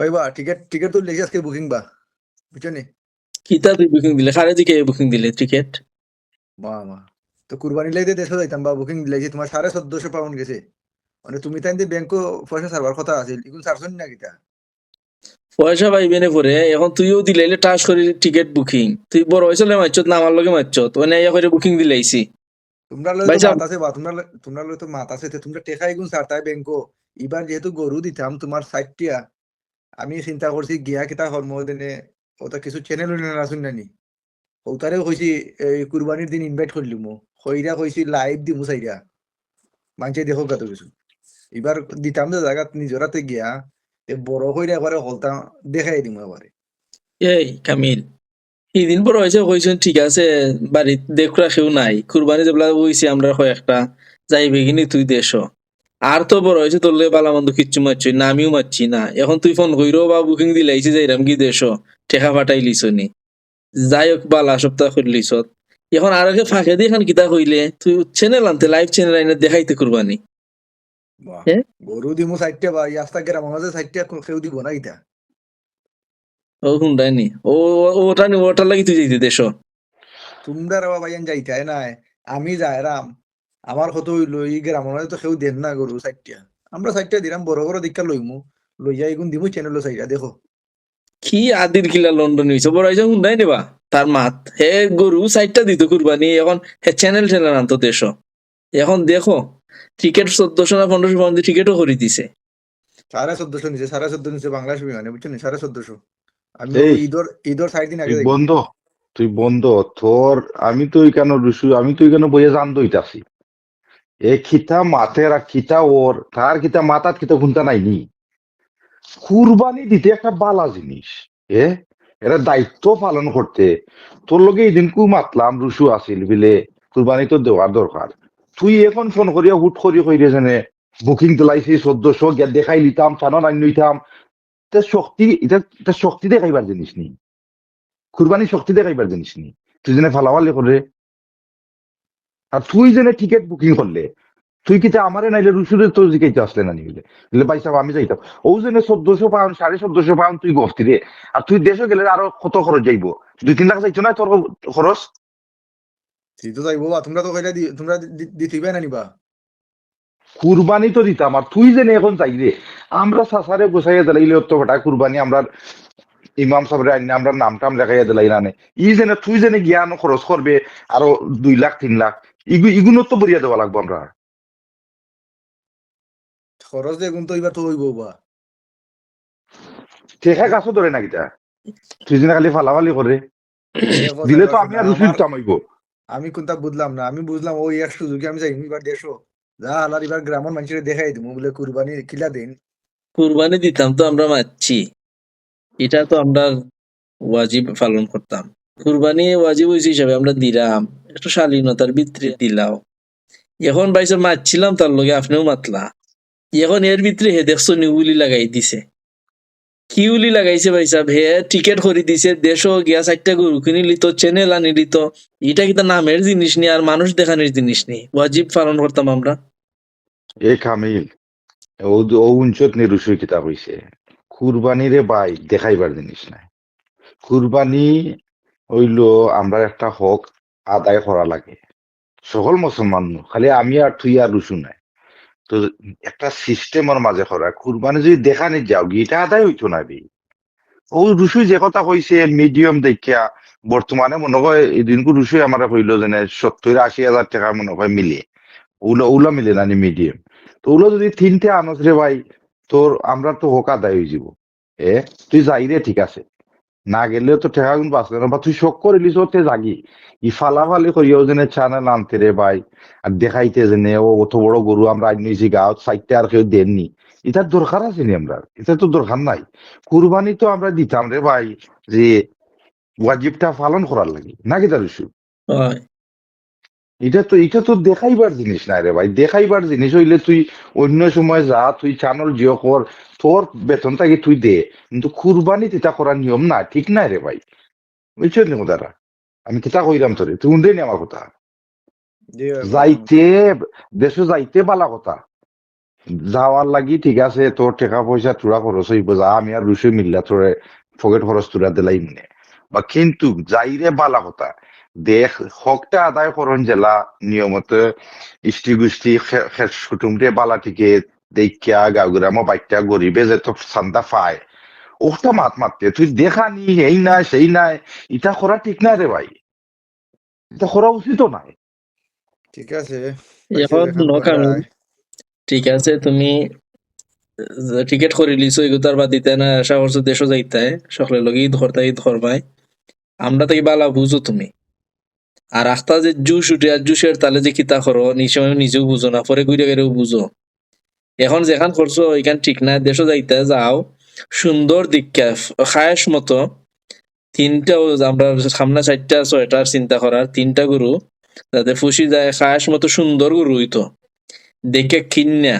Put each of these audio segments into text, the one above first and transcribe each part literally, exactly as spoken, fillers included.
ভাই বা, ticket, ticket তো লেগেছে আজকে বুকিং বা, বুঝছো নি? কিতা তুই বুকিং দিলে? কারে দিকে বুকিং দিলে টিকিট? মা, মা। তো কুরবানি লাইতে দেশো যাইতাম বা, বুকিং দিলাইছি তোমার সাড়ে চোদ্দশো পাউন্ড গেছে। মানে তুমি তাইন যে ব্যাংকো পয়সা ছাড়বার কথা আছিল, এখন ছাড়ছো নি না কিতা? পয়সা পাইবে নে পরে, এখন তুইও দিলাইলে টাস করি টিকিট বুকিং। তুই বড় হইছলে মাতছত না, আমার লগে মাতছত, ওনে ইয়া করে বুকিং দিলাইছি। তোমরা লগে ভাই তো সাহেব। মাত আছে বা, তোমরা ল-, তোমরা লগে তো মাত আছে, তে তোমরা টেকা এগুন ছাড়তায় ব্যাংকো। এবার যেহেতু গরু দিতাম তোমার ষাটটা, আমি চিন্তা করছি গিয়া কিতা করমু দিনে, ওটা কিছু চ্যানেল উইনার আছইন না নি, ওটারেও কইছি এই কুরবানির দিন ইনভাইট করলিমু, কইরা কইছি লাইভ দিমু চাইরা, মানষে দেখো কত কিছু। এবার দিতাম যে জাগাত নিজর হাতে গিয়া, তে বড় কইরা একবারে হকলতা দেখাই দিমু একবারে। এই কামিল, ইদিন বড় হইছে কইছইন, ঠিক আছে, বাড়িত দেখরা কেউ নাই, কুরবানি যেবলা অইছে আমরা কয়েকটা যাইবে গিনি তুই দেশো। আর তো বড় হইছে তোর লগে বালা মন্দ কিচ্ছু মাতছইন না, আমিও মাতছি না। এখন তুই ফোন কইরো বা বুকিং দিলাইছি যাইরাম গি দেশো, টেকা পাঠাইলিছ নি। যাই হোক, বালা সপ্তাহ করলিছত। এখন আর আগে ফাঁকে দিয়ে এখন কিতা কইলে, তুই চ্যানেল আনতে, লাইভ চ্যানেল আইনে দেখাইতে কুরবানি। বাহ, এ? গরু দিমু ষাটটা বা, এই আস্তা গ্রামের মাঝে ষাটটা কো-, কেউ দিব না ইটা। ও হুন্ডাই নি। ও, ও, ওটা নি, ওটার লাগি তুই যাইতে দেশো। তোমরা রে বাবা, ইয়ান যাইতায় নাই, আমি যাইরাম। আমার কত হইলো, এই গ্রামের মাঝে তো কেউ দেন না গরু ষাটটা। আমরা ষাটটা দিলাম, বড় বড় দিকটা লইমু, লইয়া এগুন দিমু চ্যানেলো চাইরা, দেখো। কি আদির কিলা লন্ডন হইছে, বড় হইছে হুন্ডাই নিবা। তার মাত, হে গরু ষাটটা দিত কুরবানি, এখন হে চ্যানেল চ্যানেল আনতো দেশো। এখন দেখো, টিকিট চোদ্দশো না পনেরোশো পাউন্ড টিকিটও করি দিছে। সাড়ে চোদ্দশো নিছে, সাড়ে চোদ্দ নিছে বাংলাদেশ বিমানে, বুঝছো নি? সাড়ে চোদ্দশো। আমি এই, ওই ঈদর, ঈদর চার দিন আগে তুই যাই। বন্ধ, তুই বন্ধ। তোর, আমি তো এখানে রুশু, আমি তো এখানে বইয়া জান দইতাছি। এ কিতা মাতের আর কিতা ওর, তার কিতা মাথাত কিতা কুন্তা নাই নি। কুরবানি দিতে একটা বালা জিনিস, এ, এরা দায়িত্ব পালন করতে। তোর লগে এই দিনকু মাতলাম, রুশু আছিল বিলে, কুরবানি তো দেওয়ার দরকার। তুই এখন ফোন করিয়া হুট করি কইরে যেনে বুকিং দিলাইছি চোদ্দশো, গিয়া দেখাই লিতাম, চানো রাইন লইতাম। তে শক্তি, এটা, এটা শক্তি দেখাইবার জিনিস নি। কুরবানি শক্তি দেখাইবার জিনিস নি। তুই যেনে ফালাফালি করে, আর তুই যেনে টিকিট বুকিং করলে, তুই কিতা আমারে নাইলে রুশুরে তো জিকাইতে আসলে না নি বুলে? বুলে, "ভাই সাহেব, আমি যাইতাম।" ও যেনে চোদ্দশো পাউন্ড, সাড়ে চোদ্দশো পাউন্ড তুই গফতি রে। আর তুই দেশো গেলে আরো কত খরচ যাইবো? দুই তিন লাখ যাইতো না তোর খরচ? তুই তো যাইবো বা, তোমরা তো কইলে দি-, তোমরা দি-, দি-, দিতে হইবে না নিবা? কুরবানি তো দিতাম, আর তুই যেনে এখন যাই রে, আমরা চাচারে গুছাইয়া দিলাইলে তো বেটা কুরবানি, আমরা ইমাম সাহেবরে আইন, আমরা নাম টাম লেখাইয়া দিলাই না নে। ই যেনে তুই যেনে গিয়া আনো খরচ করবে আরো দুই লাখ তিন লাখ, ইগু-, ইগুনো তো বরিয়া দেওয়া লাগবো আমরা। খরচ দিয়ে গুণ তো এবার তো হইবো বা। টেকা গাছও ধরে না কিতা? তুই যেনে খালি ফালাফালি করে। এ কথা দিলে তো কইছো আমি না, আর রুশু আমার, দিতাম হইবো। আমি কোনটা বুঝলাম না, আমি বুঝলাম ওই এক সুযোগে আমি যাই এবার দেশো। যা হালার এবার গ্রামের মানুষের দেখাই দিমু বুলে কুরবানি কিলা দিন। কুরবানি দিতাম তো আমরা মাতছি, এটা তো আমরা ওয়াজিব পালন করতাম। কুরবানি ওয়াজিব হইছে হিসাবে আমরা দিলাম, একটু শালীনতার ভিতরে দিলাও। এখন ভাই সাহেব মাতছিলাম তার লগে, আপনেও মাতলা। এখন এর ভিতরে হে দেখছো নি উলি লাগাই দিছে। কি উলি লাগাইছে ভাই সাহেব? হে টিকিট করি দিছে, দেশো গিয়া চারটা গরু কিনিলিতো, চ্যানেল আনিলিতো। এটা কিতা নামের জিনিস নি, আর মানুষ দেখানির জিনিস নি? ওয়াজিব পালন করতাম আমরা। এ কামিল, ও, ও উঞ্চত নিরুষই কিতা কইছে? কুরবানি রে ভাই, দেখাইবার জিনিস নাই। কুরবানি হইলো আমরা একটা হক আদায় করা লাগে। সকল মুসলমান নু, খালি আমি আর তুই আর রুশু নাই। তো একটা সিস্টেমর মাঝে করা, কুরবানি যদি দেখানি যাও গি, এটা আদায় হইতো না রে। ও রুশু যে কথা কইছে, মিডিয়াম দেখিয়া, বর্তমানে মনে হয় এই দিনকু রুশু আমারে কইলো যে সত্তর আশি হাজার টাকা মনে হয় মিলে, ওলা, ওলা মিলে না নি মিডিয়াম। তো ওলা যদি তিনটে আনস রে ভাই, তোর, আমরা তো হক আদায় হয়ে যাব। এ, তুই যাই রে, ঠিক আছে, না গেলেও তো টাকা গুণ বাঁচলে না, বা তুই শখ করিলিস ওতে যাগি, ই ফালাফালি করিয়াও যেনে চ্যানেল আনতে রে ভাই, আর দেখাইতে যেনে ও অত বড় গরু আমরা আজ নিয়েছি গাঁত সাইডটা আর কেউ দেননি, এটার দরকার আছে নি? আমরা এটা তো দরকার নাই। কুরবানি তো আমরা দিতাম রে ভাই, যে ওয়াজিবটা পালন করার লাগি, নাকি তার ইস্যু? হয়। এটা তো, এটা তো দেখাইবার জিনিস নাই রে ভাই। দেখাইবার জিনিস হইলে তুই অন্য সময় যা, তুই চ্যানেল জিও কর, তোর বেতন থাকি তুই দে, কিন্তু কুরবানিত এটা করার নিয়ম না, ঠিক নাই রে ভাই। বুঝছো নি কথাটা? আমি কিতা কইলাম তোরে, তুই উনরে নি আমার কথা। জি ভাই, যাইতে, দেশো যাইতে বালা কথা, যাওয়ার লাগি ঠিক আছে, তোর টেকা পয়সা থুড়া খরচ অইবো, যা আমি আর রুশু মিল্লা তোরে পকেট খরচ থুড়া দিলাইমুনে। বা কিন্তু যাইরে বালা কথা, দেখ, হকটা আদায় করন যেলা নিয়মত, ইষ্টি গুষ্টি খে-, খেশ কুটুমরে বালা টিকে দেখিয়া গাঁও গ্রামো বাইট্টা গরিবে যেত চান্দা পায়, ওটা মাত মাততে তুই দেখানি, এই নাই, সেই নাই, ইটা করা ঠিক না রে ভাই, ইটা করা উচিত নাই। ঠিক আছে, এখন নখান ঠিক আছে, তুমি টিকিট করি লিছো, এগুতার বাদ দিতে না, আশা করছো দেশো যাইতায়, সকলে লগে ঈদ করতায়, ঈদ করবায়, আমরা তাকি বালা বুঝো তুমি। আর আখতা যে জুশ উঠে আর জুশের তালে যে কিতা করো, নি সময় নিজেও বুঝো না, পরে ঘুরে গেলেও বুঝো। এখন যেখান করছো, এখান ঠিক না, দেশো যাইতায় যাও, সুন্দর দিকটা, খায়েশ মতো, তিনটা, আমরা সামনে চারটা ছয়টার চিন্তা করার, তিনটা গরু যাতে ফুসি যায়, খায়েশ মতো সুন্দর গরু অইতো, দেখে কিন্না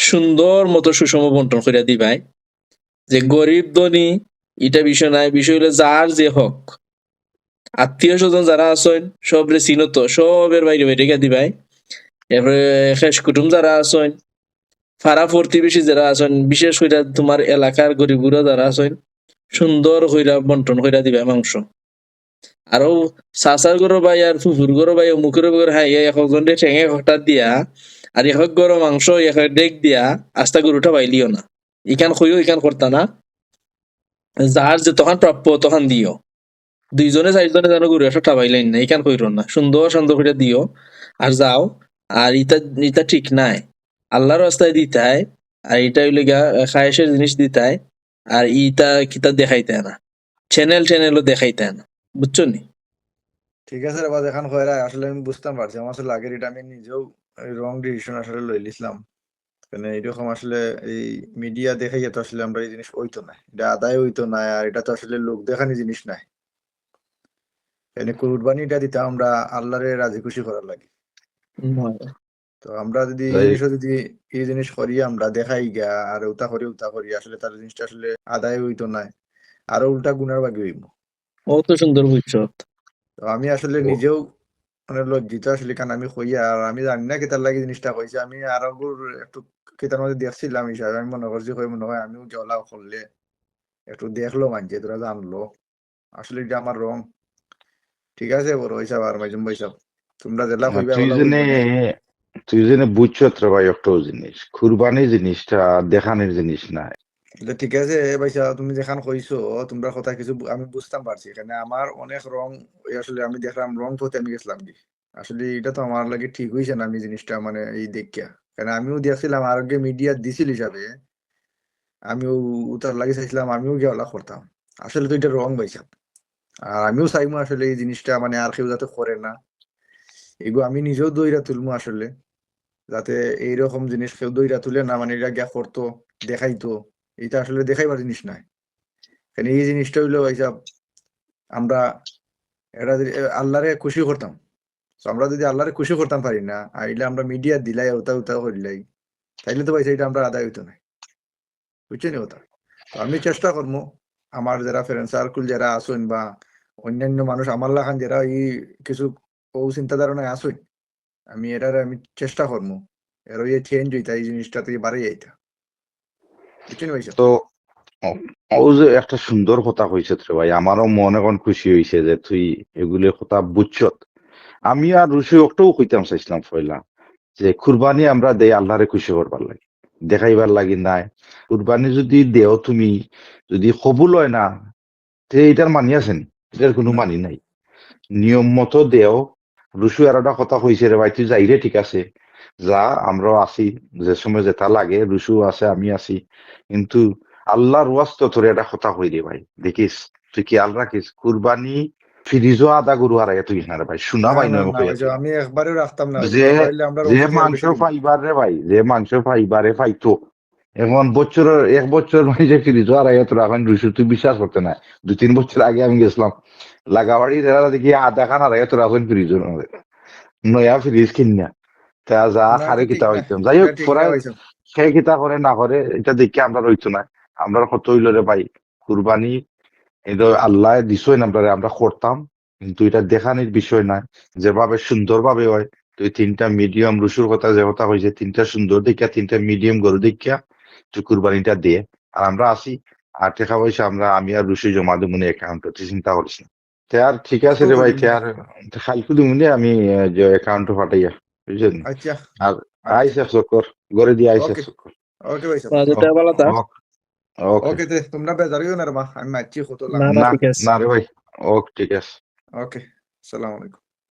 সুন্দর মতো সুষম বন্টন করিয়া দিবায়। যে গরিব ধনী, ইটা বিষয় নাই, বিষয় অইলো যার যে হক। আত্মীয় স্বজন যারা আছইন, সবরে চিনো তো, সবের বাইরে বাইরে গিয়া দিবায়। এরপরে খেশ কুটুম যারা আছইন, পাড়া প্রতিবেশী যারা আছইন, বিশেষ করিয়া তুমার এলাকার গরিব গুড়া যারা আছইন, সুন্দর কইরা বন্টন কইরা দিবায় মাংস। আর অউ চাচার ঘরর ভাই আর ফুফুর ঘরর ভাই, অমুকর ঘরর, হ্যাঁ, এই একজনরে ঠেঙে একটা দিয়া, আর এক ঘরো মাংস, এক ডেগ দিয়া, আস্তা গরু ঠাবাইলিও না। ইখান কইও, ইখান করতা না। যার যতখান প্রাপ্য, অতখান দিও। দুইজনে চাইরজনে যেন গরু একটা ঠাবাইলাইন না, ইখান কইরো না। সুন্দর সুন্দর করিয়া দিও, আর যাও। আর ইতা, ইতা ঠিক নায়। আল্লার রাস্তায় দিতায়, আর ইতা অইলো গিয়া খায়েশের জিনিস দিতায়, আর ইতা কিতা দেখাইতায় না, channel ট্যানেলও দেখাইতায় না, বুঝছো নি? ঠিক আছে রে বা, যেখান কইরায় আসলে আমি বুঝতাম পারছি, আমার আসলে আগের ইটা আমি নিজেও wrong decision আসলে লইলিছলাম। মানে এইরকম আসলে এই মিডিয়া দেখাইয়া তো আসলে আমরা এই জিনিস অইতো না, ইটা আদায় অইতো না, আর ইটা তো আসলে লোক দেখানি জিনিস নায়। মানে কুরবানি ইটা দিতাম আমরা আল্লারে রাজি খুশি করার লাগি। তো আমরা যদি এই জিনিসও যদি এই জিনিস করি, আমরা দেখাই গা আর উতা করি উতা করি, আসলে তার জিনিসটা আসলে আদায় অইতো নায়, আরো উল্টা গুনার ভাগি অইমু। অত সুন্দর বুঝছো। তো আমি আসলে নিজেও মানে লজ্জিত আসলে, কারণ আমি কইয়া আর আমি জানি না কিতার লাগি জিনিসটা কইছি। আমি আরো একটু কিতার মধ্যে দেখছিলাম হিসাবে, আমি মনে করছি কই মনে হয় আমিও গেলা করলে একটু দেখলো মানষে, তোরা জানলো। আসলে ইটা আমার wrong। ঠিক আছে বড় ভাইসাব আর মাইজুম ভাইসাব, তুমরা যেলা কইবা তুই অলা যেনে, কইবা। তুই যেনে বুঝছত রে ভাই, একটা জিনিস, কুরবানি জিনিসটা দেখানির জিনিস নায়। ঠিক আছে ভাইসাব, তুমি যেখান কইছো, তুমরার কথা কিছু বু-, আমি বুঝতাম পারছি। এখানে আমার অনেক wrong, এই আসলে আমি দেখলাম wrong পথে আমি গেছিলাম কি। আসলে ইটা তো আমার লাগি ঠিক অইছে না, আমি জিনিসটা মানে এই দেখিয়া। কারণ আমিও দেখছিলাম আরোগ্য মিডিয়া দিছিল হিসাবে, আমিও উতার লাগি চাইছিলাম, আমিও গিয়া ওলা করতাম। আসলে তো ইটা wrong ভাইসাব। আর আমিও চাইমু আসলে এই জিনিসটা মানে আর কেউ যাতে করে না। এগু আমি নিজেও দইরা তুলমু আসলে, যাতে এইরকম জিনিস কেউ দইরা তুলে না, মানে ইটা গিয়া করতো, দেখাইতো, ইটা আসলে দেখাইবার জিনিস নায়। কারণ এই জিনিসটা অইলো ভাইসাব, আমরা এটা যদি, এ, আল্লারে খুশি করতাম, তো আমরা যদি আল্লারে খুশি করতাম পারি না, আইলে আমরা মিডিয়া দিলাই, উতা উতা করিলাই, তাইলে তো ভাইসাব ইটা আমরা আদায় অইতো নায়, বুঝছো নি কথা? তো আমি চেষ্টা করমু, আমার যারা friend circle যারা আছইন বা অন্যান্য মানুষ আমার লাখান যারা এই কিছু ও চিন্তা ধারণায় আছইন, আমি এটারে আমি চেষ্টা করমু, এর ওই change অইতা, এই জিনিসটা থাকি বাড়ি যাইতা, বুঝছো নি ভাইসাব? তো ও, ও যে একটা সুন্দর কথা কইছত রে ভাই, আমারও মন এখন খুশি অইছে যে তুই এগুলির কথা বুঝছত। আমি আর রুশু একটাও কইতাম চাইছিলাম পয়লা যে কুরবানি আমরা দেই আল্লারে খুশি করবার লাগি, দেখাইবার লাগি নায়। কুরবানি যদি দেও তুমি, যদি কবুল অয় না, তে ইটার মানি আছে নি? ইটার কুনু মানি নাই। নিয়ম মতো দেও। রুশু আর একটা কথা কইছে রে ভাই, তুই যাইরে, ঠিক আছে, যা, আমরাও আছি, যে সময় যেটা লাগে, রুশু আছে, আমি আছি, কিন্তু আল্লার ওয়াস্তে তোরে একটা কথা কই রে ভাই, দেখিস, তুই খেয়াল রাখিস, কুরবানি ফ্রিজও আধা গরু হারাইয়া তুই না রে ভাই, শোনা ভাই, নয় মুখে আছে। আমি একবারে রাখতাম না, যে, যে মাংস পাইবার রে ভাই, যে মাংস পাইবারে পাইতো, এখন বছরের, এক বছর মানে যে ফ্রিজও হারাইয়া তোরা এখন রুশু, তুই বিশ্বাস করতে না। দুই তিন বছর আগে আমি গেছিলাম লাগাবাড়ি, যারা দেখি আধা খান হারাইয়া তোরা এখন ফ্রিজও নয়া ফ্রিজ কিনিয়া। তা যা খারে কিতা হইতাম। যাই হোক, পরে সে কিতা করে না করে, এটা দেখে আমরা রইতো না। আমরা কত হইল রে ভাই, কুরবানি, এটা আল্লাহ দিছইন আমরা, আমরা করতাম, কিন্তু এটা দেখানির বিষয় নয়। যেভাবে সুন্দরভাবে হয়, তুই তিনটা মিডিয়াম রুশুর কথা যে কথা কইছে, তিনটা সুন্দর দেখিয়া, তিনটা মিডিয়াম গরু দেখিয়া তুই কুরবানিটা দে। আর আমরা আছি, আর টেকা পয়সা আমরা, আমি আর রুশু জমা দিমু নে অ্যাকাউন্টে, তুই চিন্তা করিস না। তে আর ঠিক আছে রে ভাই, তে আর কাইলকু দিমু নে আমি, আহ, যে অ্যাকাউন্টে পাঠাইয়া, বুঝছেন? আচ্ছা। আর আইস এক চক্কর, ঘরে দিয়া আইস এক চক্কর। ওকে ভাই সাহেব। ওকে, ওকে। ওকে, তে তোমরা বেজার অইও না রে বা, আমি মাতছি কত লাভ। না, না, না, ঠিক আছে। না রে ভাই, ওকে, ঠিক আছে। ওকে, আসসালামু আলাইকুম।